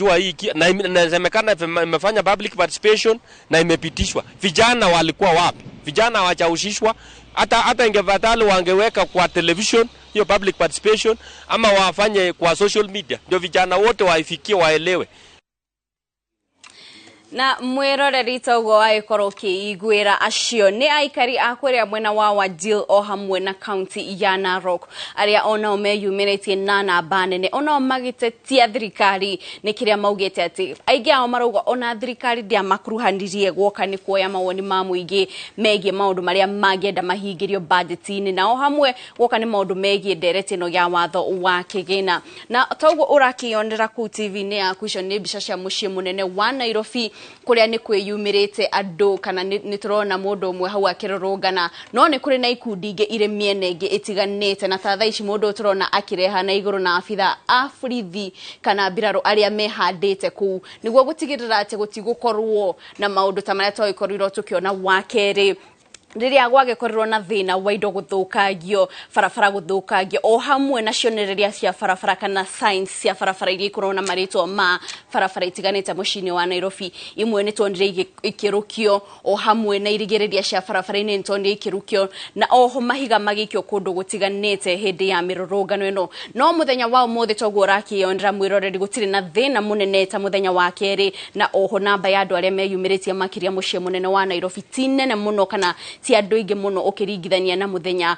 Wanajua hii na inasemekana imefanya public participation na imepitishwa. Vijana walikuwa wapi? Vijana hawajahusishwa. Hata ingefadhali wangeweka kwa television hiyo public participation, ama wafanye kwa social media, ndio vijana wote waifikie, waelewe. Na mwiroreri, toguo wagĩkorwo ũkĩiguĩra, acio nĩ aikari a kũrĩa mwena wa Wajir o hamwe na kaunti ya Narok, arĩa onao meyumĩrĩtie na namba nene onao magĩtetia thirikari nĩ kĩrĩa maugĩte atĩ aingĩ ao marauga ona thirikari ndĩamakuruhanirie guoka nĩ kuoya mawoni ma mũingĩ megiĩ maũndũ marĩa mangĩenda mahingĩrio bajeti-inĩ, na o hamwe guoka nĩ maũndũ megiĩ ndereti ĩno ya watho wa kĩgĩna. Na toguo ũrakĩonera kũu TV-inĩ yaku, icio nĩ mbica cia mũciĩ mũnene wa Nairobi, kũrĩa nĩ kwĩyumĩrĩte andũ, kana nĩ tũrona mũndũ ũmwe hau akĩrũrũngana, no nĩ kũrĩ na ikundi ingĩ irĩ mĩena ĩngĩ ĩtiganĩte. Na ta thaa ici mũndũ ũyũ tũrona akĩreha na igũrũ na abitha a borithi kana mbirarũ arĩa mehandĩte kũu nĩguo gũtigĩrĩra atĩ gũtigũkorwo na maũndũ ta marĩa twagĩkorirwo tũkĩona wa kerĩ, rĩrĩa gwagĩkorirwo na thĩna wa indo gũthũkangio, barabara gũthũkangio, o hamwe na cionereria cia barabara kana signs cia barabara iria ikoragwo na marĩtwa ma barabara itiganĩte mũciĩ-inĩ wa Nairobi. Imwe nĩ tuonire ikĩrũkio, o hamwe na irigĩrĩria cia barabara-inĩ nĩ tuonire ikĩrũkio, na oho mahiga magĩikio kũndũ gũtiganĩte hĩndĩ ya mĩrũrũngano ĩno. No mũthenya wa ũmũthĩ, toguo ũrakĩonera mwĩroreri, gũtirĩ na thĩna mũnene ta mũthenya wa kerĩ, na oho namba ya andũ arĩa meyumĩrĩtie makĩria mũciĩ mũnene wa Nairobi ti nene mũno kana ti andũ aingĩ mũno ũkĩringithania na mũthenya